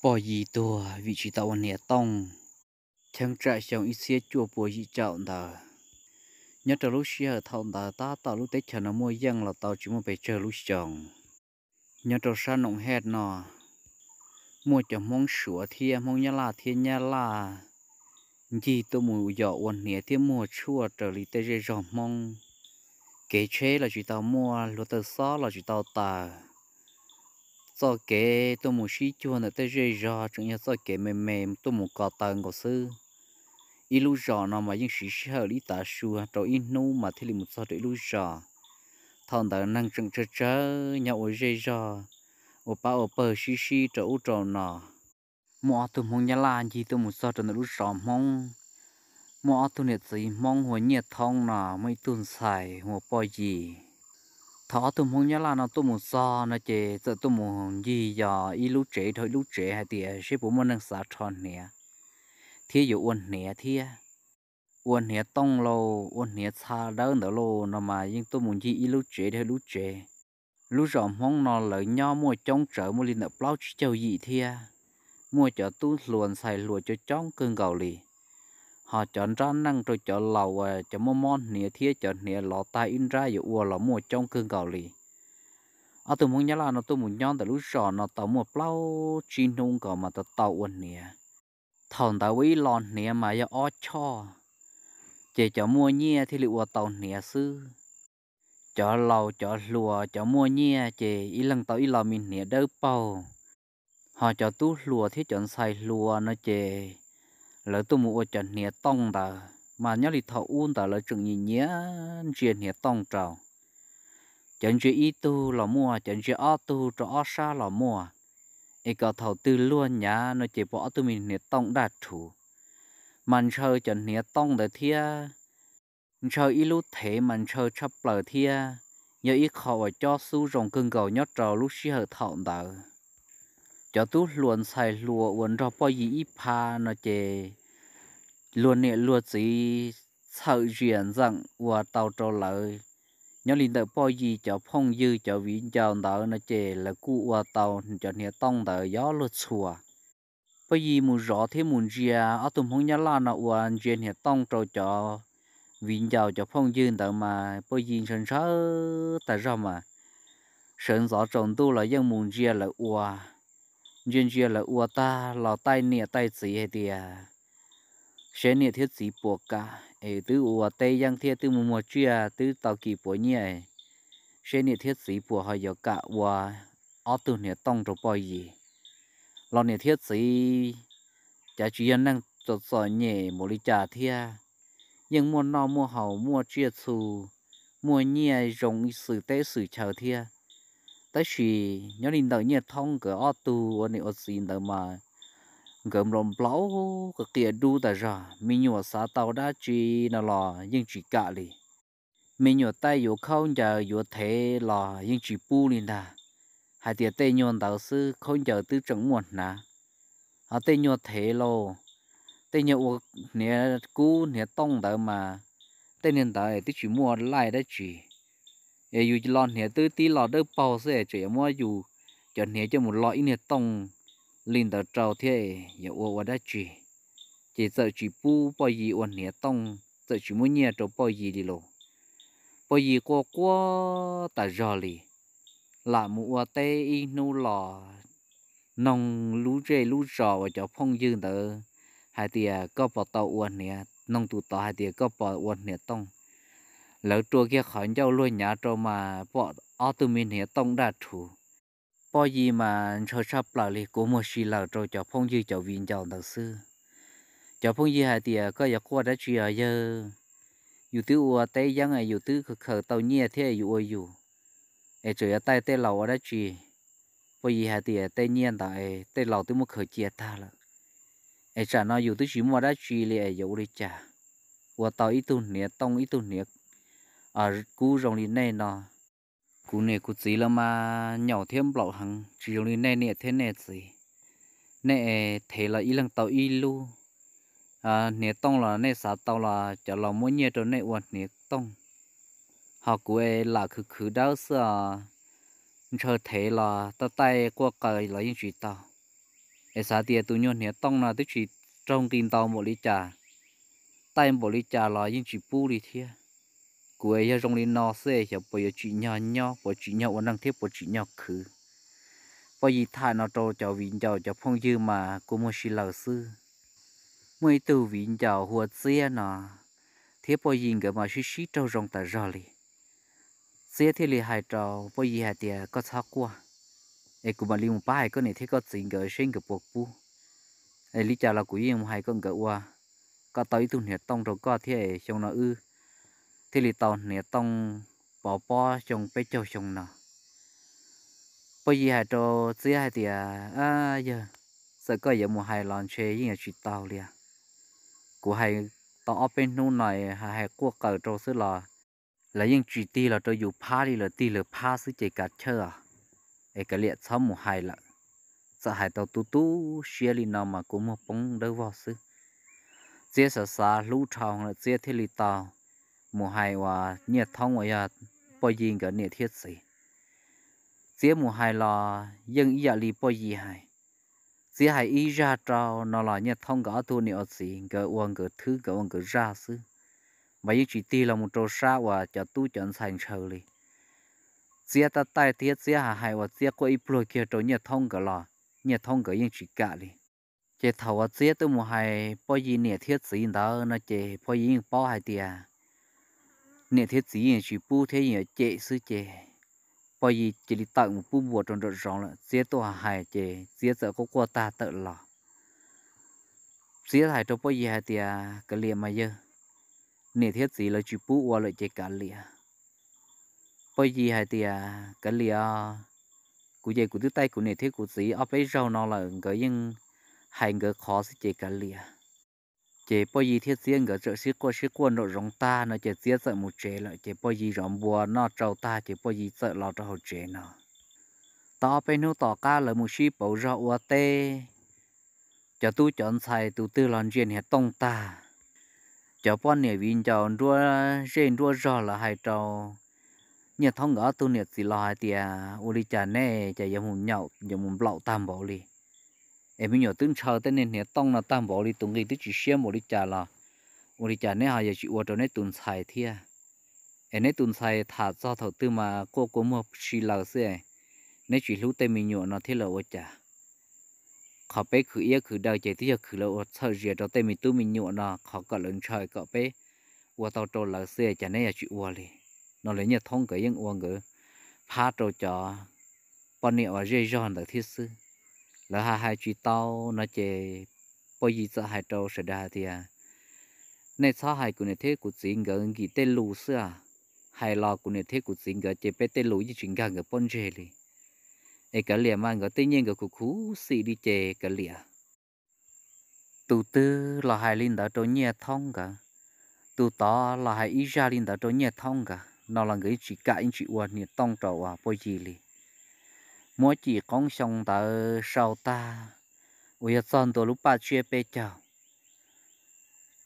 Pog Yis tuag vim tsis tau ua hniav tooj. Cheeb tsam xyoo ib txhiab cuaj pua yim caum ntawd, nyob rau lub sij hawm thaum ntawd tab tom lub teb chaws no muaj yeej los tau tsis muaj pes tsawg lub xyoo. Nyob rau sab Noom Hej no, muaj cov Hmoob Suav thiab Hmoob Nyab Laj thiab Nyab Laj ncig tuaj mus yos ua hniav thiab muag tshuaj raws li tej zej zog Hmoob. Kev tsheb los tsis tau muaj, hluav taws xob los tsis tau taws. Txoj kev tuaj mus sib cuag ntawm tej zej zog tseem yog txoj kev me me tuaj mus ko taw nkaus xwb. Ib lub zos no mas yeej siv sij hawm li ib tav su rau ib hnub mas thiaj li mus txog rau ib lub zos. Thaum ntawd neeg tseem tsawg tsawg nyob ua zej zog, ua pab ua pawg sib sib rau ub rau no. Muaj ob tug Hmoob Nyab Laj ncig tuaj mus txog rau ntawm lub zos Hmoob. Muaj ob tug niam txiv Hmoob hu ua Nyiaj Thoob no, muaj ib tug ntxhais hu ua Poj Yis. Thaum ob tug Hmoob Nyab Laj no tuaj mus txog no ces txawm tuaj mus ncig yos ib lub tsev dhau ib lub tsev hais tias seb puas muaj neeg xav rho hniav thiab yuav ua hniav thiab. Ua hniav tooj lauj, ua hniav txha dawb ntawd lauj no mas yeej tuaj mus ncig ib lub tsev dhau ib lub tsev. Lub zos Hmoob no lawv nyob muaj coob tsawv, muaj li ntawm plaub tsib caug yim thiab. Muaj cov tub hluas ntxhais hluas coob coob kawg nkaus li. Ho cov nrab neej rau cov laus uas cov mob mob hniav thiab cov hniav lov tag ib nrab yuav ua los muaj coob kawg nkaus li. Ob tug Hmoob Nyab Laj no tuaj mus nyob ntawm lub zos no tau muaj plaub tsib hnub nkaus mas tau tau ua hniav. Thaum ntawd ua ib lo hniav mas yog ob choj, ces cov muaj nyiaj thiaj li ua tau hniav xwb. Cov laus cov hluas cov muaj nyiaj ces ib leeg tau ib lo me hniav dawb paug. Ho cov tub hluas thiab cov ntxhais hluas no ces lawv tuaj mus ua cov hniav tooj ntawd, mas nyob li thaum ub ntawd lawv tseem nyiam nyiam ntsia hniav tooj rau. Cov ntsia ib tug los muaj, cov ntsia ob tug rau ob sab los muaj. Es kom thaum twg luag nyav no ces pom ob tug me hniav tooj daj rhuv. Mas ntshaw cov hniav tooj ntawd thiab, ntshaw ib lub thev mas ntshaw tshaj plaws thiab, yog ib qho uas cob xub zoo kawg nkaus nyob rau lub sij hawm thaum ntawd. Cov tub hluas ntxhais hluas uas nrog Poj Yis ib pha no ces luag niam luag txiv txhawm ziam ntxeem ua tau rau lawv. Nyob li ntawm Poj Yis cov phooj ywg cov viv ncaus ntawd no ces lawv kuj ua tau cov hniav tooj ntawd yog luag txhua. Poj Yis mus zov thiab mus ntsia ob tug Hmoob Nyab Laj no ua ntsia hniav tooj rau cov viv ncaus cov phooj ywg ntawd mas Poj Yis ntshaw ntshaw tas zog mas sawv ntxov tsaus ntuj los yeej mus ntsia lawv ua. Ntsia ntsia lawv ua tag los taij niam taij txiv hais tias, seb niam thiab txiv puas kam es twb ua teb yeeb thiab twb muaj muag tsiaj twb tau kis puav nyiaj, seb niam thiab txiv puas ho yuav kam ua ob tug hniav tooj rau Poj Yis. Los niam thiab txiv cav tsis yog neeg txom txom nyem npaum li cas thiab, yeej muaj noj muaj haus muaj tsiaj txhu, muaj nyiaj zoo xws teb xws chaw thiab. Tab sis nyob li ntawm Nyiaj Thoob nkawd ob tug ua niam ua txiv ntawd mas nkawd nplaum nplaum qias qias dub tas zog, me nyuam xav tau dab tsi no los yeej tsis kam li. Me nyuam taij yuav khaub ncaws yuav thev los yeej tsis pub li ntag, hais tias tej nyuag ntawd xwb khaub ncaws twb tseem muaj hnav. Ho tej nyuag thev lauj, tej nyuag ua hniav kub hniav tooj ntawd mas tej niag ntawd twb tsis muaj laij dab tsi. Es yus los hniav twb tib lo dawb paug xwb es tseem yuav muab yus cov hniav coj mus lo ib niag tooj li ntawd rau thiab yuav ua ua dab tsi. Ces txawm tsis pub Poj Yis ua hniav tooj, txawm tsis muab nyiaj rau Poj Yis li los Poj Yis quaj quaj tas zog li, lam mus ua teb ib hnub los noog lub zej lub zos uas cov phooj ywg ntawd hais tias koj puas tau ua hniav, noog tus tod hais tias koj puas ua hniav tooj. Lawv rua kiag qhov ncauj luag nyav rau mas pom ob tug me hniav tooj daj rhuv. Poj Yis mas ntshaw tshaj plaws li, kua muag si lawm rau cov phooj ywg cov viv ncaus ntawd xwb. Cov phooj ywg hais tias koj yuav quaj dab tsi os yawg, yus twb ua teb yeeb es yus twb khaws tau nyiaj thiab yus ua yus, es tseem yuav taij tej laus ua dab tsi? Poj Yis hais tias tej nyiaj ntawd es tej laus twb muab khaws cia tag lawm, es tsam no yus twb tsis muaj dab tsi li es yuav ua li cas ua tau ib tug hniav tooj ib tug hniav kub zoo li nej no? Kuv niam kuv txiv lawv mas nyaum thiab nplaum heev, tsis zoo li nej niam thiab nej txiv. Nej es thev los ib leeg tau ib lub, hniav tooj los nej xav tau los cov laus muab nyiaj rau nej ua hniav tooj. Ho kuv es lam khwv khwv dawb xwb os, ntshaw thev los taij taij quaj qaws los yeej tsis tau. Es xav tias tus nyuag hniav tooj no twb tsis raug nqi ntau npaum li cas, taij npaum li cas los yeej tsis pub li thiab. Kuv es yog zoo li no xwb xyov puas yuav tsim nyog nyob, puas tsim nyog ua neeg thiab puas tsim nyog khwv. Poj Yig tham no rau cov viv ncaus cov phooj ywg mas kua muag si laws xwb. Muaj ib tug viv ncaus hu ua Txiab no thiab Poj Yig nkawd mas sib sib raug zoo tas zog li. Txiab thiaj li hais rau Poj Yig hais tias, koj txhob quaj, es kuv mam li mus pab hais koj niam thiab koj txiv nkawd seb nkawd puas pub. Es li cas los kuv yeej mus hais kom nkawd ua kom tau ib tug hniav tooj rau koj thiab, xyoo no wb thiaj li tau hniav tooj pov pob xyoo peb caug xyoo no. Poj Yig hais rau Txiab hais tias, yog txawm koj yuav mus hais los ntshe yeej yuav tsis tau li. Kuv hais tau ob peb hnub no hais quaj qaws rau xwb los lawv yeej tsis tig los rau yus phab li, lawv tig lawv phab xwb ces kav chawj os, es kav liam txhob mus hais lawm. Txawm hais tau tu tu siab li no mas kua muag poob dawb vog xwb. Txiab xav xav hlub dhau lawm Txiab thiaj li tau mus hais uas Nyiaj Thoob uas yog Poj Yig nkawd niam thiab txiv. Txiab mus hais los yeej ib yam li Poj Yig hais. Txiab hais ib zaj rau no los Nyiaj Thoob nkawd ob tug niam ua txiv nkawd ua nkawd thwb nkawd ua nkawd zaj xwb, mas yeej tsis tig los mus rau sab uas cov tub cov ntxhais ntshaw li. Txiab tab taij thiab Txiab hais hais uas Txiab quaj ib pluag kiag rau Nyiaj Thoob nkawd los Nyiaj Thoob nkawd yeej tsis kam li. Ces thaum uas Txiab tuaj mus hais Poj Yig niam thiab txiv ntawd no ces Poj Yig yeej paub hais tias niam thiab txiv yeej tsis pub thiab yeej yuav cem xwb ces Poj Yig cia li tawm mus pub npua rau nraum zoov lawm. Txiab tuaj hais ces Txiab txawm quaj quaj tag tawm los. Txiab hais rau Poj Yig hais tias, kav liam mas yawg, niam thiab txiv lawv tsis pub ua lawm ces kav liam. Poj Yig hais tias, kav liam, kuv ces kuv twb taij kuv niam thiab kuv txiv ob peb zaug no lawm nkawd yeej hais nkawd qhov xwb ces kav liam. Ces Poj Yig thiab Txiab nkawd txawm sib quaj sib quaj nraum zoov tag no ces Txiab txawm mus tsev lawm ces Poj Yig zov npua noj tsau tag ces Poj Yig txawm los rau hauv tsev no. Tau ob peb hnub tom qab lawv mus sib pauv zog ua teb, cov tub cov ntxhais tus twg los ntsia hniav tooj tag, cov poj niam viv ncaus nruab zej nruab zog lawv hais rau Nyiaj Thoob nkawd ob tug niam txiv los hais tias, ua li cas neb ces yuav mus nyaum yuav mus nplaum tag npaum li, es me nyuam twb ntshaw tej niag hniav tooj no tag npaum li tus nqi twb tsis siab npaum li cas los ua li cas neb ho yuav tsis ua rau neb tus ntxhais thiab? Es neb tus ntxhais tham txog thaum twg mas quaj kua muag si laws xwb, neb tsis hlub tej me nyuam no thiab los ua cas? Qhov peb khwv iab khwv daw ces twb yog khwv los ua txhawj zias rau tej me tub me nyuam no, qhov kom lawv ntshaw kom peb ua tau rau lawv xwb cas neb yuav tsis ua li. No lawv Nyiaj Thoob nkawd yeej ua nkawd phab rau cov poj niam uas zej zog ntawd thiab xwb. Lawv hais hais tsis tau no ces Poj Yig txawm hais rau sawv daws hais tias, nej txhob hais kuv niam thiab kuv txiv nkawd nkim tej lus xwb, hais los kuv niam thiab kuv txiv nkawd ces peb tej lus yeej tsis nkag nkawd pob ntseg li. Es kav liam mas nkawd tej nyiaj nkawd khuv khuv xim li ces kav liam. Tus twg los hais li ntawd rau Nyiaj Thoob nkawd, tus tod los hais ib zaj li ntawd rau Nyiaj Thoob nkawd no los nkawd yeej tsis kam yeej tsis ua hniav tooj rau uas Poj Yig li. Muab cim qoob xyoo ntawd sau tag uas yog txog ntua lub paj tsiab peb caug,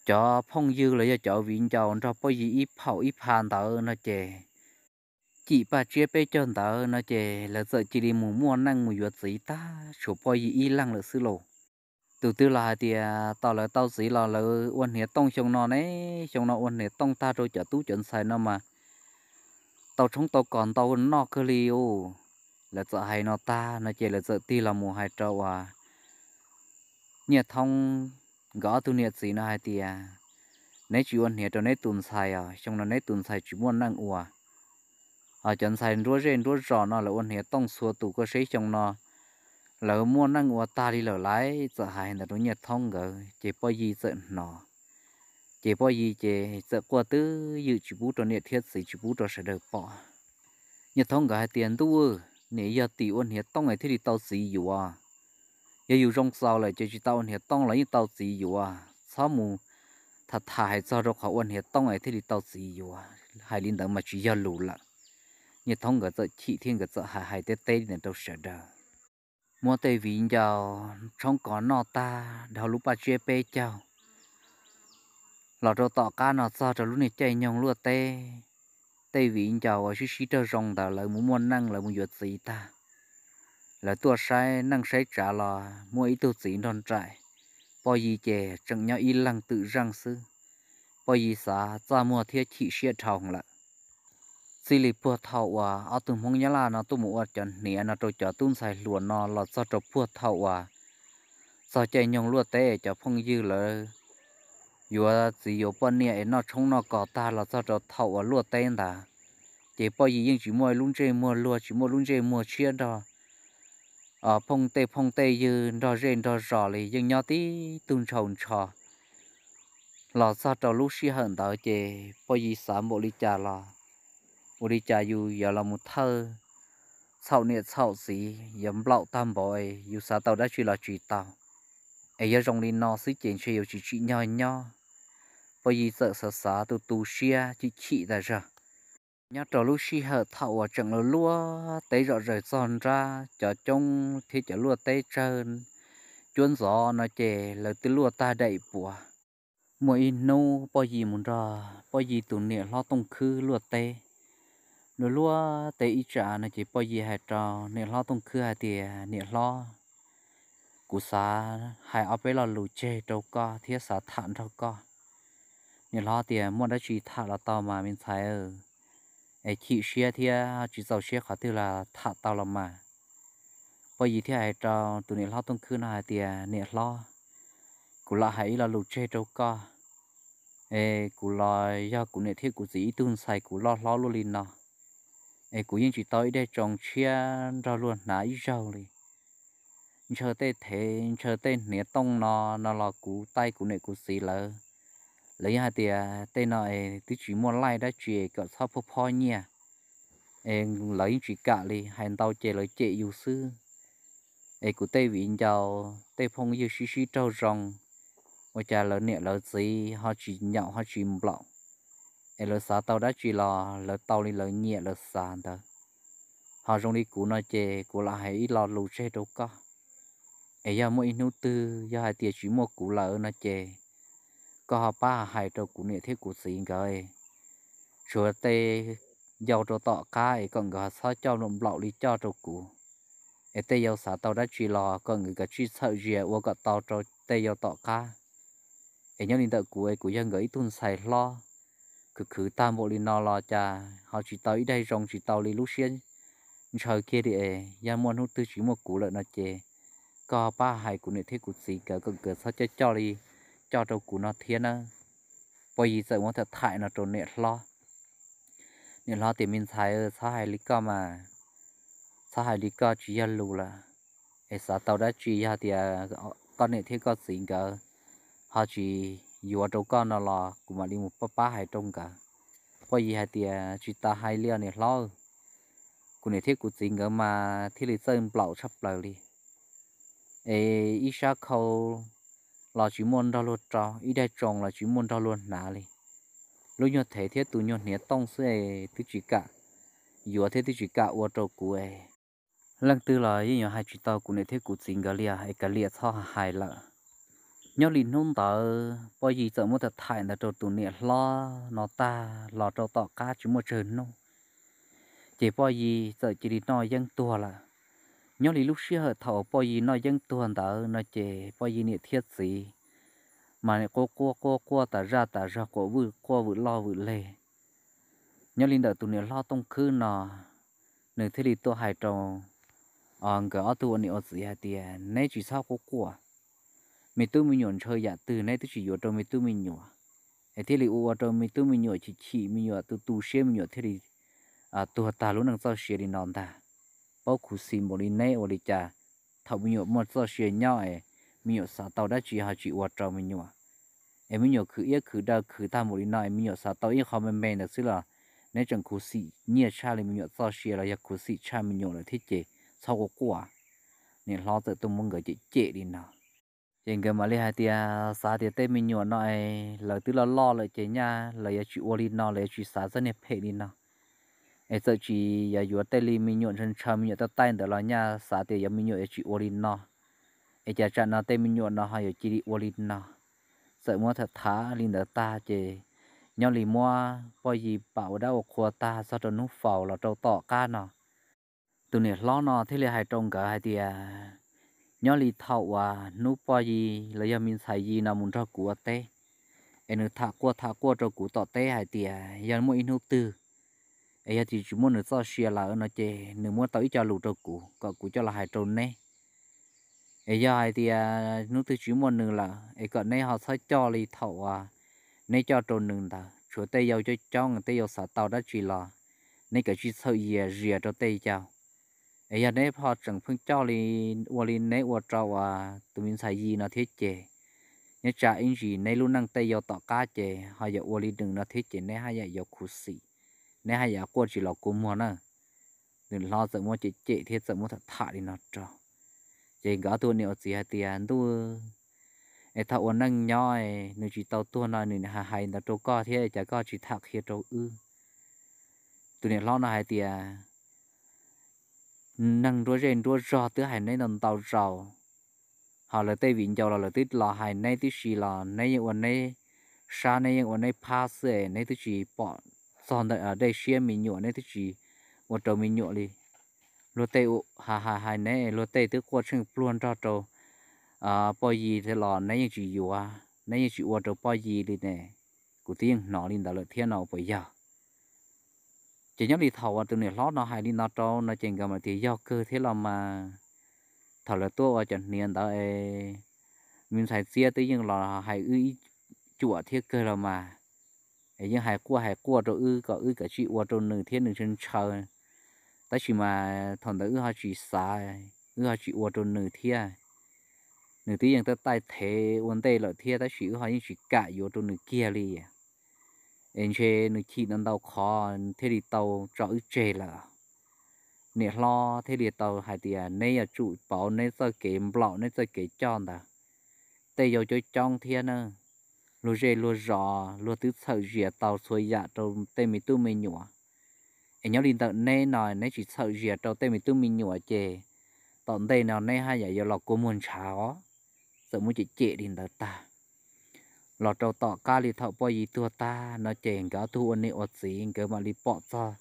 cov phooj ywg los yog cov viv ncaus nrog Poj Yig ib phaum ib pha ntawd no ces cim paj tsiab peb caug ntawd no ces lawv txawm cia li mus muaj neej mus yuav txiv tag tshuav Poj Yig ib leeg lawm xwb lauj. Tus twg los hais tias tom lawv tau txiv los lawv ua hniav tooj xyoo no ne, xyoo no ua hniav tooj tag rau cov tub cov ntxhais no mas tau tshoob tau kos ntau noj kawg li u. Lawv txawm hais no tag no ces lawv txawm tig los mus hais rau uas Nyiaj Thoob nkawd ob tug niam txiv no hais tias, neb tsis ua hniav rau neb tus ntxhais os, xyoo no neb tus ntxhais tsis muaj neej ua. Ho cov ntxhais nruab zej nruab zos no lawv ua hniav tooj txhua tus koj seb xyoo no lawv muaj neej ua tag li lawm lauj. Txawm hais ntawd rau Nyiaj Thoob nkawd ces Poj Yig txawm hnov. Ces Poj Yig ces txawm quaj twb ywm tsis pub rau niam thiab txiv tsis pub rau sawv daws pom. Nyiaj Thoob nkawd hais tias, ntuj, niam yog tim ua hniav tooj es thiaj li tau txiv yuav. Yog yus zoo txaus lawm ces tsis tau ua hniav tooj los yeej tau txiv yuav, txhob mus tham tham hais txog rau qhov ua hniav tooj es thiaj li tau txiv yuav, hais li ntawd mas tsis yog lus lawm. Nyiaj Thoob nkawd txawm chim thiab nkawd txawm hais hais teb teb li ntawd rau sawv daws. Muab tej viv ncaus tshoob kos noj tag dhau lub paj tsiab peb caug los rau tom qab no txog rau lub niag caij nyoog luaj teb, tej viv ncaus uas sib sib raug zoo ntawd lawv mus muaj neej lawv mus yuav txiv tag. lawv tuaj saib neej saib tsav los muaj ib tug txiv nrog nraim. Pog Yis ces tseem nyob ib leeg twm zeej xwb. Pog Yis xav txaj muag thiab chim siab dhau lawm. Txij li puag thaum uas ob tug Hmoob Nyab Laj no tuaj mus ua cov hniav no rau cov tub ntxhais hluas no los txog rau puag thaum uas txog caij nyoog luaj teb cov phooj ywg lawv yuav txiv yuav poj niam es noj tshoob noj kos tag los txog rau thaum uas luaj teb ntawd, ces Poj Yis yeej tsis muaj lub ntsej muag luag, tsis muaj lub ntsej muag tshiab nrog phooj tej phooj tej ywg nrog zej nrog zos li, yeej nyob tib tug ntshaus ntsho. Los txog rau lub sij hawm ntawd ces Poj Yis xav npaum li cas los ua li cas yus yuav los mus thawj txhaum niam txhaum txiv yuav nplaum tag npaum, yus xav tau dab tsi los tsis tau. Es yog zoo li no xwb ces ntshe yuav tsis tsim nyog nyob. Poj Yis txawm xav xav tu tu siab chim chim tas zog. Nyob rau lub sij hawm thaum uas tseem luaj teb zom zaws txog nrab cov coob thiab cov luaj teb tsawg cuab ntxov no ces lawv twb luaj tag daim puav. Muaj ib hnub Poj Yis mus nrog Poj Yis tus niam hlob Tooj Khwb luaj teb. Luaj luaj teb ib tsam no ces Poj Yis hais rau niam hlob Tooj Khwb hais tias, Niam hlob, kuv xav hais ob peb lo lus tseg rau koj thiab xav tham nrog koj. Niam hlob tias, Muaj dab tsi tham los tau mas me ntxhais, es chim siab thiab tsis txaus siab qhov twg los tham tau los mas. Poj Yis thiaj hais rau tus niam hlob Tooj Khwb no hais tias, Niam hlob, kuv lam hais ib lo lus tseg rau koj. Es kuv los yog kuv niam thiab kuv txiv ib tug ntxhais kuv loj hlob luaj li no, es kuv yeej tsis tau ib daig tsoos tshiab nrog luag hnav ib zaug li. Ntshaw tej thev ntshaw tej hniav tooj no, no los kuv taij kuv niam kuv txiv lawv. Lawv yeej hais tias tej no es twb tsis muaj laij dab tsi kom txhob phob phob nyiaj. Es lawv yeej tsis kam li, hais ntau ces lawv cem yus xwb. Es kuv tej viv ncaus tej phooj ywg sib sib raug zoo, ua cas lawv niam lawv txiv ho tsis nyaum ho tsis nplaum, es lawv xav tau dab tsi los lawv tau li lawv nyiam lawv xav ntawd. Ho zoo li kuv no ces kuv lam hais ib lo lus tseg rau koj. Es yog muaj ib hnub twg yog hais tias tsis muaj kuv lawm no ces koj ho pab hais rau kuv niam thiab kuv txiv nkawd, tshuav tej yau rau tom qab es kom nkawd ho txhob coj nplaum li coj rau kuv. Es tej yau xav tau dab tsi los kom nkawd kav tsij txhawm zias ua kom tau rau tej yau tom qab. Es nyob li ntawm kuv es kuv yog nkawd ib tug ntxhais hlob, khwv khwv tag npaum li no los cas ho tsis tau ib daig zoo tsis tau li lub siab ntshaw kiag li es yog muaj hnub twg tsis muaj kuv lawm no ces koj pab hais kuv niam thiab kuv txiv nkawd kom nkawd txhob coj coj li coj rau kuv no thiab nawb. Poj Yis txawm muab tham thaim no rau niam hlob. Niam hlob tias, Me ntxhais, txhob hais li koj mas, txhob hais li koj tsis yog lus lawm. Es xav tau dab tsi yog tias koj niam thiab koj txiv nkawd ho tsis yuav rau koj no los kuv mam li mus pab pab hais rau nkawd. Poj Yis hais tias, Tsis tas hais li os niam hlob, kuv niam thiab kuv txiv nkawd mas thiaj li txawj nplaum tshaj plaws li. Es ib sab khau los tsis muaj nrog luag rau, ib daig tsoos los tsis muaj nrog luag hnav li. Lub nyuag thev thiab tus nyuag hniav tooj xwb es twb tsis kam yuav thiab twb tsis kam ua rau kuv es leej twg los yeej yuav hais tsis tau kuv niam thiab kuv txiv nkawd li os, es kav liam txhob hais lawm. Nyob li hnub ntawd Poj Yis txawm muab tham thaim ntawd rau tus niam hlob no tag los rau tom qab tsis muaj tsawg hnub ces Poj Yis txawm cia li noj yeeb tuag lawm. Nyob li lub sij hawm thaum uas Poj Yis noj yeeb tuag ntawd no ces Poj Yis niam thiab txiv mas quaj quaj quaj quaj tas zaj tas zog, quaj vwm quaj vwm loj vwm leg. Nyob li ntawm tus niam hlob Tooj Khwb no, nws thiaj li tuaj hais rau nkawd ob tug ua niam ua txiv hais tias, Neb tsis txhob quaj quaj. Me tub me nyuam ntshaw yam twg neb twb tsis yuav rau me tub me nyuam, es thiaj li ua ua rau me tub me nyuam chim chim, me nyuam tu tu siab, me nyuam thiaj li tuag tag lub neej txoj sia li no ntag. Paub khuv xim npaum li neb ua li cas, thaum me nyuam muaj txoj sia nyob es me nyuam xav tau dab tsi ho tsis ua rau me nyuam. Es me nyuam khwv iab khwv daw khwv tag npaum li no es me nyuam xav tau ib qho me me ntawd xwb los neb tseem khuv xim nyiaj tshaj li me nyuam txoj sia los yog khuv xim tshaj me nyuam lawm thiab ces txhob quaj quaj. Niam hlob txawm tuaj muab nkawd cem cem li no. Ces nkawd mam li hais tias xav tias tej me nyuam no es lawv twb loj loj lawm ces nyaj lawv yuav tsis ua li no, lawv yuav tsis xav txoj niag phem li no. Es txawm tsis yuav yuav tej li me nyuam ntshaw ntshaw me nyuam taj taij ntawd los nyaj xav tias yuav me nyuam yuav tsis ua li no. Es cas tsam no tej me nyuam no ho yuav cia li ua li no. Txawm muab tham tham li ntawd tag ces nyob li muab Poj Yis pam ua dab ua qhua tag txog rau hnub faus los rau tom qab no, Tus niam hlob no thiaj li hais rau nkawd hais tias, nyob li thaum uas hnub pog Yi los yog me ntxhais Yi no mus nrog kuv ua teb, es nws tham quaj tham quaj rau kuv tom teb hais tias yog muaj ib hnub twg es yog tias tsis muaj nws txoj sia lawm no ces nws muab tau ib co lus rau kuv kom kuv coj los hais rau neb. Es yog hais tias hnub twg tsis muaj nws lawm es kom neb ho txhob coj li thaum uas neb coj rau nws ntawd, tshuav tej yau coob coob, tej yau xav tau dab tsi los neb kav tsij txhawj zias zias rau tej yau. Es yog neb ho tseem pheej coj li ua li neb ua rau uas tus me ntxhais Yi no thiab ces nyob tsam ib ntsis neb lub neej tej yau tom qab ces ho yuav ua li nws no thiab ces neb haj yam yuav khuv xim, neb haj yam quaj tsis los kua muag na. Tus niam hlob txawm muab cem cem thiab txawm muab tham tham li no rau. Ces nkawd ob tug ua niam ua txiv hais tias, ntuj, es thaum ua neej nyob nws tsis tau tuag no nws hais hais ntawd rau koj thiab cas koj tsis tham qhia rau wb? Tus niam hlob no hais tias, neeg nruab zej nruab zog twb hais neb ntau ntau zaus, ho lawv tej viv ncaus los lawv twb los hais neb tib si los neb yeej ua neb sab, neb yeej ua neb phab xwb es neb twb tsis pom txog ntawm dej siab me nyuam, neb twb tsis ua rau me nyuam li. Luag tej hais hais neb, luag tej twb quaj tsheej pluag nrog rau poj Yi los neb yeej tsis yuav, neb yeej tsis ua rau poj Yi li ne. Kuv twb yeej hnov li ntawd lawm thiab no puas yog? Ces nyob li thaum uas tus niam hlob no hais li no rau no ces nkawd mam tias, yog kawg thiab los mas, thaum lawv tuaj ua cov hniav ntawd es me ntxhais Txiab twb yeej los hais wb ib cuam thiab kawg los mas, es yeej hais quaj hais quaj rau wb kom wb kav tsij ua rau nws thiab nws ntshaw ntshaw. Tab sis mas thaum ntawd wb ho tsis xav, wb ho tsis ua rau nws thiab. Nws twb yeej taij taij thev ua ntej lawm thiab tab sis wb ho yeej tsis kam yuav rau nws kiag li. Es ntshe nws chim ntau ntau qhov thiaj li tau tso wb tseg lawm. Niam hlob thiaj li tau hais tias, neb yuav tsum pauv neb txoj kev nplaum neb txoj kev coj ntawd. Tej yau coob coob thiab na, luag zej luag zos luag twb txhawm zias tau txhua yam rau tej me tub me nyuam. Es nyob li ntawm neb no neb tsis txhawm zias rau tej me tub me nyuam ces tom ntej no neb haj yam yuav los kua muag ntshav os. Txawm muab cem cem li ntawd tag, los rau tom qab li thaum poj Yi tuag tag no ces nkawd ob tug ua niam ua txiv nkawd mam li pom txog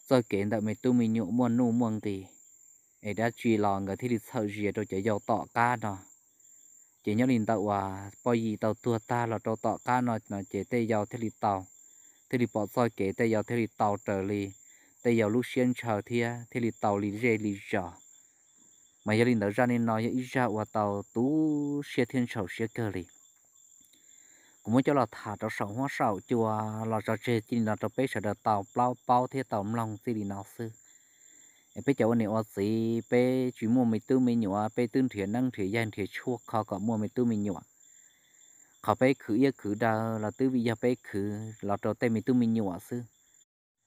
txoj kev ntawm me tub me nyuam muaj nuj muaj nqis, es dab tsi los nkawd thiaj li txhawm zias rau cov yau tom qab no. Ces nyob li ntawm uas poj Yi tau tuag tag los rau tom qab no no ces tej yau thiaj li tau, thiaj li pom txoj kev, tej yau thiaj li tau raws li tej yau lub siab ntshaw thiab thiaj li tau li zej li zos. Mas yog li ntawd zaj no yog ib zaj uas tau tu siab thiab ntxhov siab kawg li. Kuv muab coj los tham rau saum huab saum cua los tso tseg txij li no rau peb sawv daws tau plaub paub thiab tau mloog txij li no xwb. Es peb cov ua niam ua txiv peb tsis muaj me tub me nyuam peb twb nrhiav neeb nrhiav yaig nrhiav tshuaj kho kom muaj me tub me nyuam. Qhov peb khwv iab khwv daw los twb vim yog peb khwv los rau tej me tub me nyuam xwb.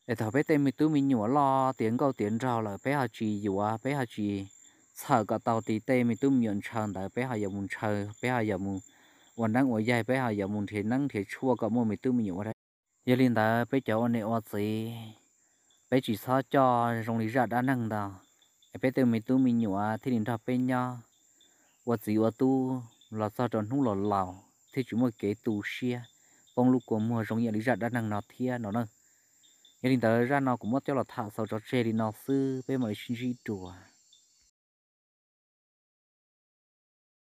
Es thaum peb tej me tub me nyuam loj tiav nkauj tiav nraug lawm peb ho tsis yuav, peb ho tsis txhawm kom tau li tej me tub me nyuam ntshaw ntawd peb ho yuav mus ntshaw, peb ho yuav mus ua neeb ua yaig, peb ho yuav mus nrhiav neeb nrhiav tshuaj kom muaj me tub me nyuam ua dab. Yog li ntawd peb cov ua niam ua txiv, peb tsis txhob coj zoo li zaj dab neeg ntawd, es peb tej me tub me nyuam thiaj li nrog peb nyob ua txiv ua tub los txog rau hnub los laus thiaj tsis muaj kev tu siab, poob lub kua muag zoo ib yam li zaj dab neeg no thiab no na. Yog li ntawd zaj no kuv muab coj los tham xaus tso tseg li no xwb, peb mam li sib ntsib dua.